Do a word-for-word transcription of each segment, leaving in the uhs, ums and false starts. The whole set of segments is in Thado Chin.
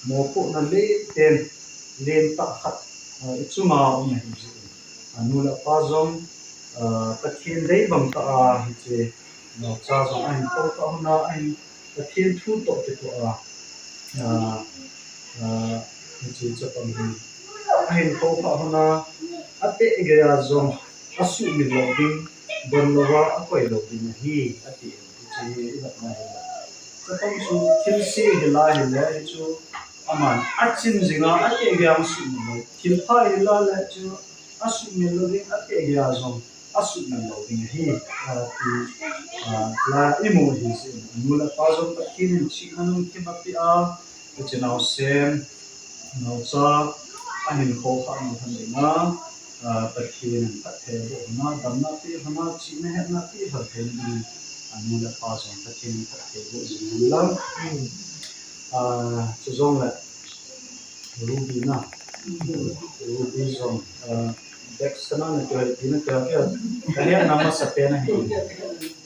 Mopohna lenten, lentah khat, ah, i chunga um ahi jeh in. Anu le apa jong, ah, Pathen dei bang tah a hiche naocha jong ahin kou kha hon a, ahin Pathen thu toh kitoh a, ah, ah, hiche chapang hi ahin kou kha hon a, ateh gei a jong asuhmil lou ding, don louva akoi lou ding ahi, ati. Hiche hi i vet na hi. Chapang chu thilse hila hile, hichu aman achin jinga, ateh gei a asuhmil lou. Thilpha hila le chu asuhmil lou ding, ateh gei a jong asuhmil lou ding ahi, ati, ah, la i mu ahi jeh in. Anu le apa jong Pathen in chihna lungthim apeh a, hiche naosen, naocha, ahin kou kha u hon dinga, ah, Pathen in phatthei aboh hon a, damna pe hon a, chihna hetna pe hon theina ding, anu le apa jong Pathen in phatthei aboh jing hen lang. Ah, chujongle, Ruby na, Ruby jong, ah, Bek sana na kio, Ruby na kio, kio, kahetna masapen ahi.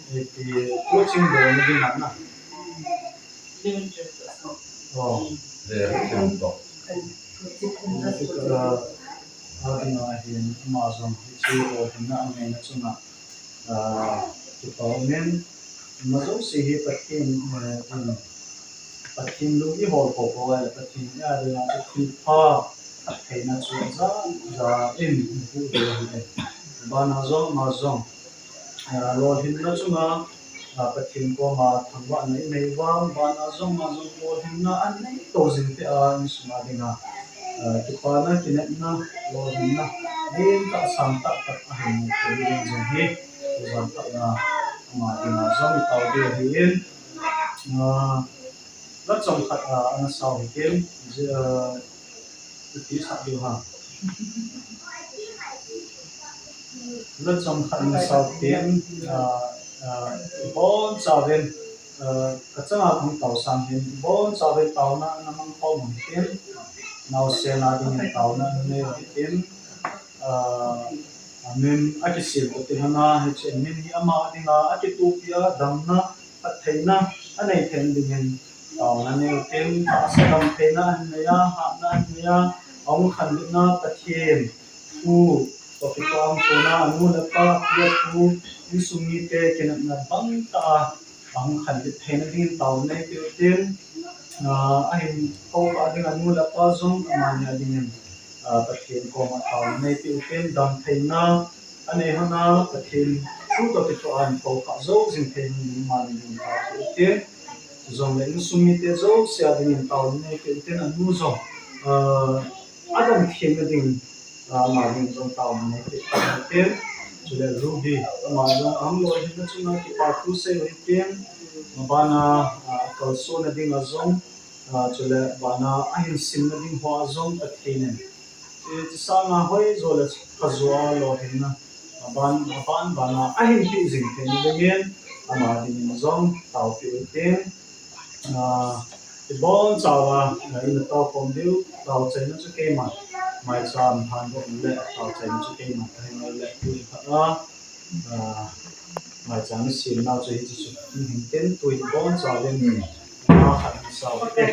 Ipi, coaching bol na ding na. Oh. Tia, ading a hin, ama jong hiche lolhinna anei na chunga, ah, kipa umin, ima jouse hi Pathen, eh, in, Pathen lung i hol popo a le Pathen i ading a chu thilpha, phattheina chu ja, ja in, i pu de hi. Bana jong, ama jong, ah, lolhinna chunga, ah, Pathen koma thangvahna i nei uva, bana jong, ama jong lolhinna anei to jing peh a, insunga dinga, ah, kipana, kinepna, lolhinna, lentah sangtah khat ahin mu thei ding jong hi, tujan tah a, ama dinga jong i tao diu ahin, ah, la chomkhat, ah, ana sao hitin, je, ah, ipi sah diu ham. La chomkhat ana sao tin, ah, ah, ibonchauvin, ah, kachanga kahung tao sang hin, ibonchauvin taona ana mang khom u hitin, naosen a dingin taona ana nei u hitin, ah, amin akisem u tin, hana hiche min hi ama dinga akitohpi a, damna, phattheina anei theina dingin taona nei u hitin, tahsa damtheina ahin nei a, hatna ahin nei a, ahung khanlutna Pathen thu toh kitoh a, ahung kona anu le apa, pi le pu, insung mite kinepna bang tah a ahung khanlut theina dingin taona neipeh u hitin, ah, ahin kou kha ding anu le apa jong amani a dingin, ah, Pathen koma taona neipeh u hitin, damtheina anei hon a, Pathen thu toh kitoh a ahin kou kha jou jing theina dingin amani dingin taopeh u hitin, chujongle insung mite jouse a dingin taona neipeh u hitin, anu jong, ah, adamtheina ding, ah, ama ding jong taona neipeh u hitin, chule Ruby, ama jong ahung lolhinna chunga kipa thu sei u hitin, mabana, ah, kalsonna dinga jong, ah, chule bana ahin simna ding hoa jong Pathen in, hiche sanga hoijo le phajo a lolhinna, aban, aban bana ahin peh jing theina dingin, ama dingin jong taopeh u hitin, ah, ibonchauva, ah, ina taokhom diu, taochaina chu keiman, maicham thandoh le, taochaina chu keiman kahin nei le, tuni khat a, ah, maicham isem nau chu hiche chu, hing hing ten tui ibonchauvin, ima khat isao te.